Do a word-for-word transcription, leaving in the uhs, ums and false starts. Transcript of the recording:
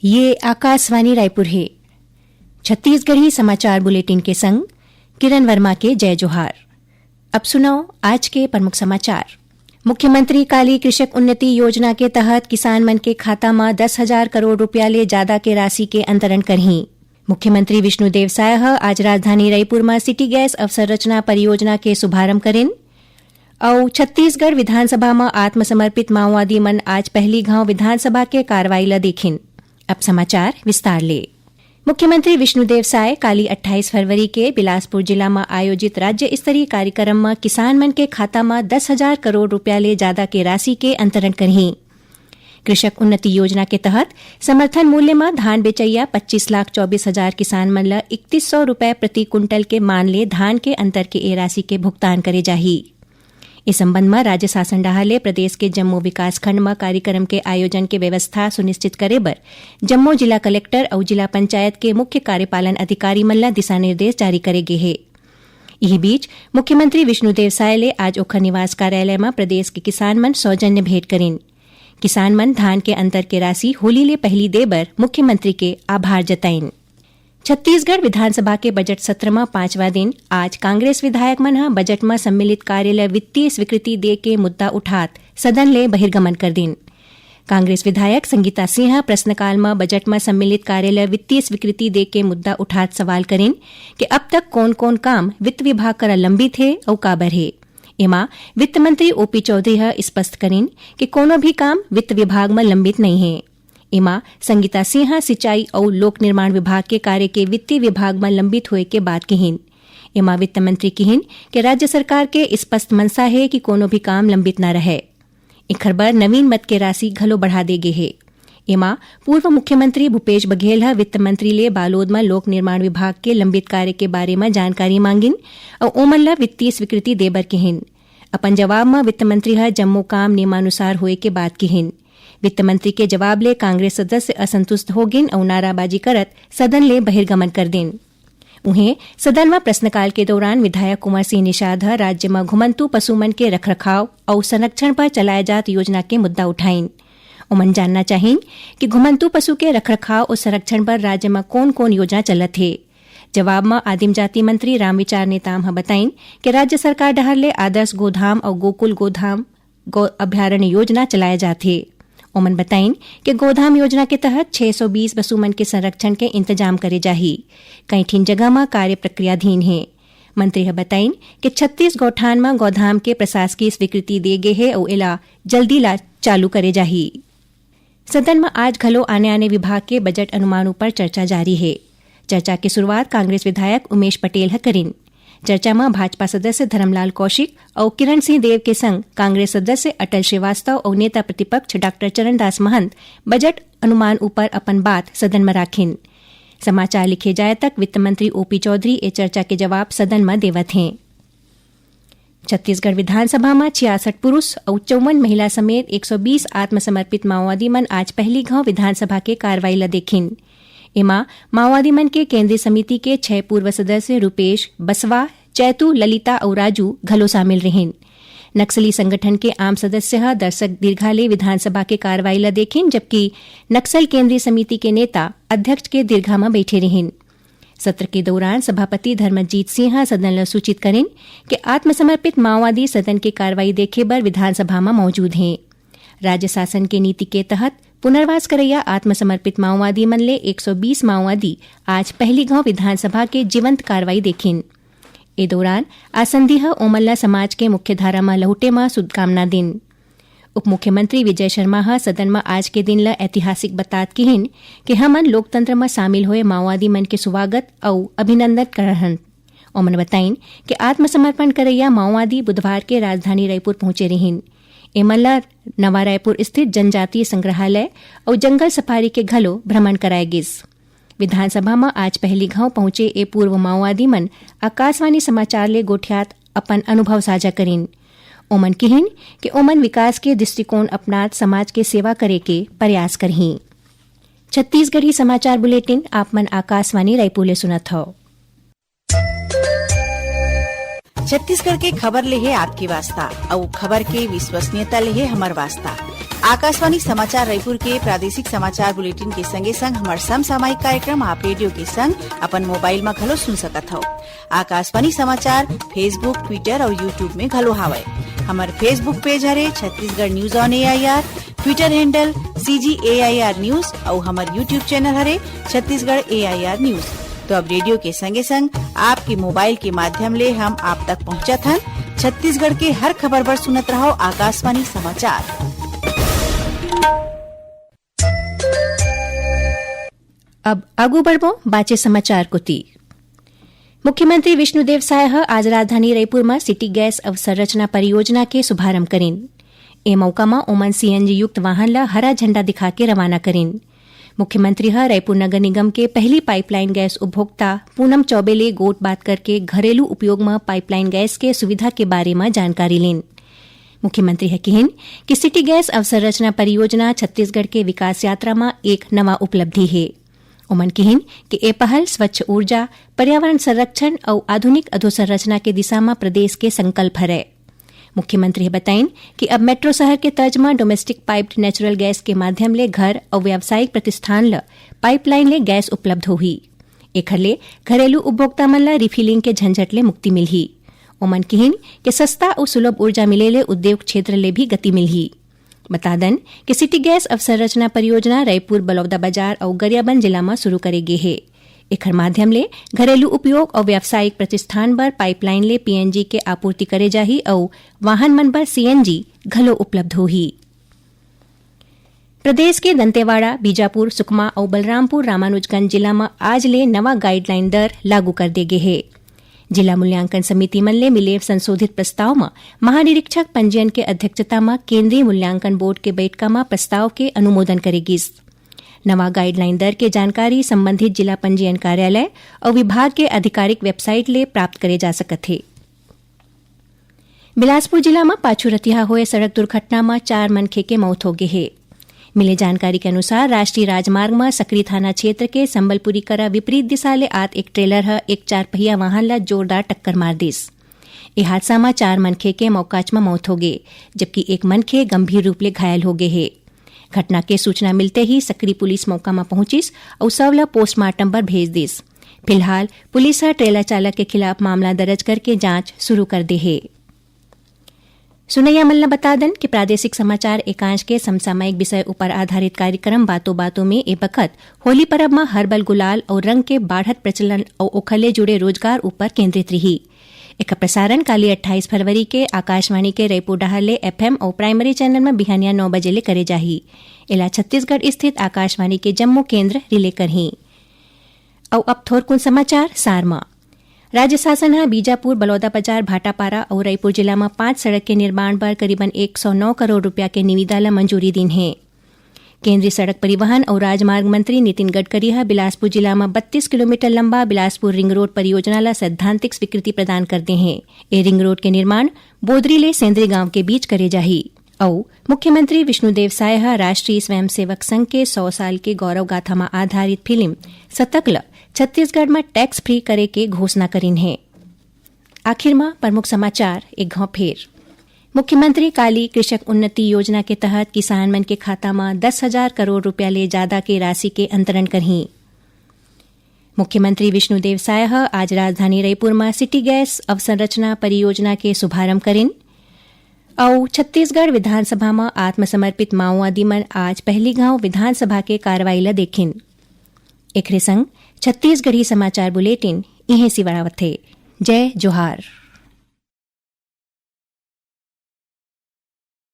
ये आकाशवाणी रायपुर हे। छत्तीसगढ़ी समाचार बुलेटिन के संग किरण वर्मा के जय जोहार। अब सुनव आज के प्रमुख समाचार। मुख्यमंत्री काली कृषक उन्नति योजना के तहत किसान मन के खाता म दस हजार करोड़ रुपया ले जादा के राशि के अंतरण करही। मुख्यमंत्री विष्णुदेव साय ह आज राजधानी रायपुर म सिटी गैस अवसंरचना परियोजना के शुभारंभ करिन। अउ छत्तीसगढ़ विधानसभा म आत्मसमर्पित माओवादी मन आज पहली घांव विधानसभा के कार्रवाई ल देखिन। अब समाचार विस्तार ले। मुख्यमंत्री विष्णुदेव साय काली अट्ठाईस फरवरी के बिलासपुर जिला म आयोजित राज्य स्तरीय कार्यक्रम म किसान मन के खाता म दस हजार करोड़ रुपया ले जादा के राशि के अंतरण करही। कृषक उन्नति योजना के तहत समर्थन मूल्य म धान बेचइया पच्चीस लाख चौबीस हजार किसान मन ल इकतीस सौ रुपए प्रति कुंटल के मान ले धान के अंतर के ए राशि के भुगतान करे जाही। ए संबंध म राज्य शासन डहार ले प्रदेश के जम्मो विकासखंड म कार्यक्रम के आयोजन के व्यवस्था सुनिश्चित करे बर जम्मो जिला कलेक्टर अउ जिला पंचायत के मुख्य कार्यपालन अधिकारी मन ल दिशा निर्देश जारी करे गे हे। इही बीच मुख्यमंत्री विष्णुदेव साय ले आज ओखर निवास कार्यालय म प्रदेश के किसान मन सौजन्य भेंट करिन। किसान मन धान के अंतर के राशि होली ले पहिली दे बर मुख्यमंत्री के आभार जताइन। छत्तीसगढ़ विधानसभा के बजट सत्र म पांचवा दिन आज कांग्रेस विधायक मन ह बजट म सम्मिलित कार्य ल वित्तीय स्वीकृति दे के मुद्दा उठात सदन ले बहिर्गमन कर दिन। कांग्रेस विधायक संगीता सिंह ह प्रश्नकाल म बजट म सम्मिलित कार्य ल वित्तीय स्वीकृति दे के मुद्दा उठात सवाल करिन कि अब तक कोन-कोन काम वित्त विभाग करा लंबित हे अउ काबर हे। एमा वित्त मंत्री ओपी चौधरी ह स्पष्ट करिन कि कोनो भी काम वित्त विभाग म लंबित नइ हे। एमा संगीता सिंह ह सिंचाई अउ लोक निर्माण विभाग के कार्य के वित्तीय विभाग म लंबित होए के बात किहिन। एमा वित्त मंत्री किहिन कि राज्य सरकार के स्पष्ट मंशा हे कि कोनो भी काम लंबित न रहय। एखर बर नवीन मद के राशि घलो बढ़ा दे गे हे। एमा पूर्व मुख्यमंत्री भूपेश बघेल ह वित्त मंत्री ले बालोद म लोक निर्माण विभाग के लंबित कार्य के बारे म जानकारी मांगिन अउ ओमन ल वित्तीय स्वीकृति दे बर किहिन। अपन जवाब म वित्त मंत्री ह जम्मो काम नियमानुसार होए के बात किहिन। वित्त मंत्री के जवाब ले कांग्रेस सदस्य असंतुष्ट हो गिन अउ नाराबाजी करत सदन ले बहिर्गमन कर दिन। उहें, सदन म प्रश्नकाल के दौरान विधायक कुंवर सिंह निषाद ह राज्य म घुमंतू पशु मन के रखरखाव अउ संरक्षण पर चलाए जात योजना के मुद्दा उठाइन। ओमन जानना चाहिन कि घुमंतू पशु के रखरखाव अउ संरक्षण बर राज्य म कोन-कोन योजना चलत हे। जवाब म आदिम जाति मंत्री रामविचार नेताम ह बताइन कि राज्य सरकार डहार ले आदर्श गोधाम अउ गोकुल गोधाम गौ अभ्यारण्य योजना चलाए जात हे। ओमन बताइन कि गोधाम योजना के तहत छह सौ बीस पशु मन के संरक्षण के इंतजाम करे जाही। कई ठिन जगह म कार्य प्रक्रियाधीन हे। मंत्री ह बताइन कि छत्तीस गौठान म गौधाम के प्रशासकीय स्वीकृति दे गे हे अउ एला जल्दी ला चालू करे जाही। सदन म आज घलो आने-आने विभाग के बजट अनुमान ऊपर चर्चा जारी हे। चर्चा के शुरुआत कांग्रेस विधायक उमेश पटेल ह करिन। चर्चा म भाजपा सदस्य धरमलाल कौशिक अउ किरण सिंह देव के संग कांग्रेस सदस्य अटल श्रीवास्तव अउ नेता प्रतिपक्ष डॉक्टर चरणदास महंत बजट अनुमान ऊपर अपन बात सदन म राखिन। समाचार लिखे जाए तक वित्त मंत्री ओपी चौधरी ए चर्चा के जवाब सदन म देवत हें। छत्तीसगढ़ विधानसभा म छियासठ पुरुष अउ चौवन महिला समेत एक सौ बीस आत्मसमर्पित माओवादी मन आज पहली घांव विधानसभा के कार्रवाई ल देखिन। एमा माओवादी मन के केंद्रीय समिति के छह पूर्व सदस्य रूपेश, बसवा, चैतू, ललिता अउ राजू घलो शामिल रिहिन। नक्सली संगठन के आम सदस्य ह दर्शक दीर्घा ले विधानसभा के कार्रवाई ल देखिन, जबकि नक्सल केंद्रीय समिति के नेता अध्यक्ष के दीर्घा म बैठे रिहिन। सत्र के दौरान सभापति धर्मजीत सिंह ह सदन ल सूचित करिन कि आत्मसमर्पित माओवादी सदन के कार्रवाई देखे बर विधानसभा म मौजूद हें। राज्य शासन के नीति के तहत पुनर्वास करैया आत्मसमर्पित माओवादी मन ले एक सौ बीस माओवादी आज पहली घांव विधानसभा के जीवंत कार्रवाई देखिन। ए दौरान आसंदी ह ओमन ल समाज के मुख्य धारा म लहुटे म शुभकामना दिन। उप मुख्यमंत्री विजय शर्मा ह सदन म आज के दिन ल ऐतिहासिक बतात किहिन कि हमन लोकतंत्र म शामिल होए माओवादी मन के स्वागत अउ अभिनंदन करहन। ओमन बताइन कि आत्मसमर्पण करैया माओवादी बुधवार के राजधानी रायपुर पहुंचे रिहिन। एमन ल नवा रायपुर स्थित जनजातीय संग्रहालय अउ जंगल सफारी के घलो भ्रमण कराए गिस। विधानसभा म आज पहली घांव पहुंचे ए पूर्व माओवादी मन आकाशवाणी समाचार ले गोठियात अपन अनुभव साझा करिन। ओमन किहिन कि ओमन विकास के दृष्टिकोण अपनात समाज के सेवा करे के प्रयास करहीं। छत्तीसगढ़ी समाचार बुलेटिन आप मन आकाशवाणी रायपुर ले सुनत हव। छत्तीसगढ़ के खबर ले हे आपके वास्ता, अउ खबर के विश्वसनीयता ले हे हमर वास्ता। आकाशवाणी समाचार रायपुर के प्रादेशिक समाचार बुलेटिन के संगे संग हमर समसामयिक कार्यक्रम आप रेडियो के संग अपन मोबाइल म घलो सुन सकत हव। आकाशवाणी समाचार Facebook, Twitter अउ YouTube में घलो हावय। हमर Facebook पेज हरे Chhattisgarh news on AIR, Twitter handle CG AIR news अउ हमर YouTube चैनल हरे छत्तीसगढ़ एआईआर न्यूज। तो अब रेडियो के संगे संग आपके मोबाइल के माध्यम ले हम आप तक पहुंचत हन। छत्तीसगढ़ के हर खबर बर सुनत रहव आकाशवाणी समाचार। अब आगू बढ़बो बाचे समाचार कोती। मुख्यमंत्री विष्णुदेव साय ह आज राजधानी रईपुर म सिटी गैस अवसंरचना परियोजना के शुभारंभ करिन। ए मौका म ओमन सीएनजी युक्त वाहन ल हरा झंडा दिखा के रवाना करिन। मुख्यमंत्री ह रईपुर नगर निगम के पहली पाइपलाइन गैस उपभोक्ता पूनम चौबे ले गोठ बात करके घरेलू उपयोग म पाइपलाइन गैस के सुविधा के बारे म जानकारी लीन। मुख्यमंत्री ह किहिन कि सिटी गैस अवसंरचना परियोजना छत्तीसगढ़ के विकास यात्रा म एक नवा उपलब्धि हे। ओमन किहिन कि ए पहल स्वच्छ ऊर्जा, पर्यावरण संरक्षण अउ आधुनिक अधोसंरचना के दिशा म प्रदेश के संकल्प हरय। मुख्यमंत्री ह बताइन कि अब मेट्रो शहर के तर्ज म डोमेस्टिक पाइप्ड नेचुरल गैस के माध्यम ले घर अउ व्यावसायिक प्रतिष्ठान ल पाइपलाइन ले गैस उपलब्ध होही। एखर ले घरेलू उपभोक्ता मन ल रिफिलिंग के झंझट ले मुक्ति मिलही। ओमन किहिन कि सस्ता अउ सुलभ ऊर्जा मिले ले उद्योग क्षेत्र ले भी गति मिलही। बता दन कि सिटी गैस अवसंरचना परियोजना रईपुर, बलौदाबाजार अउ गरियाबंद जिला म शुरू करे गे हे। एखर माध्यम ले घरेलू उपयोग अउ व्यावसायिक प्रतिष्ठान बर पाइपलाइन ले पीएनजी के आपूर्ति करे जाही अउ वाहन मन बर सीएनजी घलो उपलब्ध होही। प्रदेश के दंतेवाड़ा, बीजापुर, सुकमा अउ बलरामपुर रामानुजगंज जिला म आज ले नवा गाइडलाइन दर लागू कर दे गे हे। जिला मूल्यांकन समिति मन ले मिले संशोधित प्रस्ताव म महानिरीक्षक पंजीयन के अध्यक्षता म केंद्रीय मूल्यांकन बोर्ड के बैठका म प्रस्ताव के अनुमोदन करे गिस। नवा गाइडलाइन दर के जानकारी संबंधित जिला पंजीयन कार्यालय अउ विभाग के आधिकारिक वेबसाइट ले प्राप्त करे जा सकत हे। बिलासपुर जिला म पाछू रतिहा होए सड़क दुर्घटना म चार मनखे के मौत हो गे हे। मिले जानकारी के अनुसार, राष्ट्रीय राजमार्ग म सकरी थाना क्षेत्र के संबलपुरी करा विपरीत दिशा ले आत एक ट्रेलर ह एक चारपहिया वाहन ल जोरदार टक्कर मार दिस। ए हादसा म चार मनखे के मौकाच म मौत हो गे, जबकि एक मनखे गंभीर रूप ले घायल हो गे हे। घटना के सूचना मिलते ही सकरी पुलिस मौका म पहुंचिस अउ शव ल पोस्टमार्टम बर भेज दिस। फिलहाल पुलिस ह ट्रेलर चालक के खिलाफ मामला दर्ज करके जांच शुरू कर दे हे। सुनैया मन ल बता दन कि प्रादेशिक समाचार एकांश के समसामयिक विषय ऊपर आधारित कार्यक्रम बातों बातों में ए बखत होली परब म हर्बल गुलाल अउ रंग के बाढ़त प्रचलन अउ ओखर ले जुड़े रोजगार ऊपर केंद्रित रिही। एकर प्रसारण काली अट्ठाईस फरवरी के आकाशवाणी के रईपुर डहार ले एफएम अउ प्राइमरी चैनल म बिहनिया नौ बजे ले करे जाही। एला छत्तीसगढ़ स्थित आकाशवाणी के जम्मो केंद्र रिले करही। अउ अब थोरकुन समाचार सार म। राज्य शासन ह बीजापुर, बलौदाबाजार, भाटापारा अउ रईपुर जिला म पांच सड़क के निर्माण बर करीबन एक सौ नौ करोड़ रुपया के निविदा ल मंजूरी दीन हे। केंद्रीय सड़क परिवहन अउ राजमार्ग मंत्री नितिन गडकरी ह बिलासपुर जिला म बत्तीस किलोमीटर लंबा बिलासपुर रिंग रोड परियोजना ल सैद्धांतिक स्वीकृति प्रदान कर दे हे। ए रिंग रोड के निर्माण बोदरी ले सेंदरी गांव के बीच करे जाही। अउ मुख्यमंत्री विष्णुदेव साय ह राष्ट्रीय स्वयंसेवक संघ के सौ साल के गौरव गाथा म आधारित फिल्म शतक ल छत्तीसगढ़ म टैक्स फ्री करे के घोषणा करिन हे। आखिर म प्रमुख समाचार एक घाव फेर। मुख्यमंत्री काली कृषक उन्नति योजना के तहत किसान मन के खाता म दस हजार करोड़ रुपया ले जादा के राशि के अंतरण करही। मुख्यमंत्री विष्णुदेव साय ह आज राजधानी रईपुर म सिटी गैस अवसंरचना परियोजना के शुभारंभ करिन। अउ छत्तीसगढ़ विधानसभा म आत्मसमर्पित माओवादी मन आज पहली घांव विधानसभा के कार्रवाई ल देखिन। एखरे संग छत्तीसगढ़ी समाचार बुलेटिन इहें सिवावत हे। जय जोहार।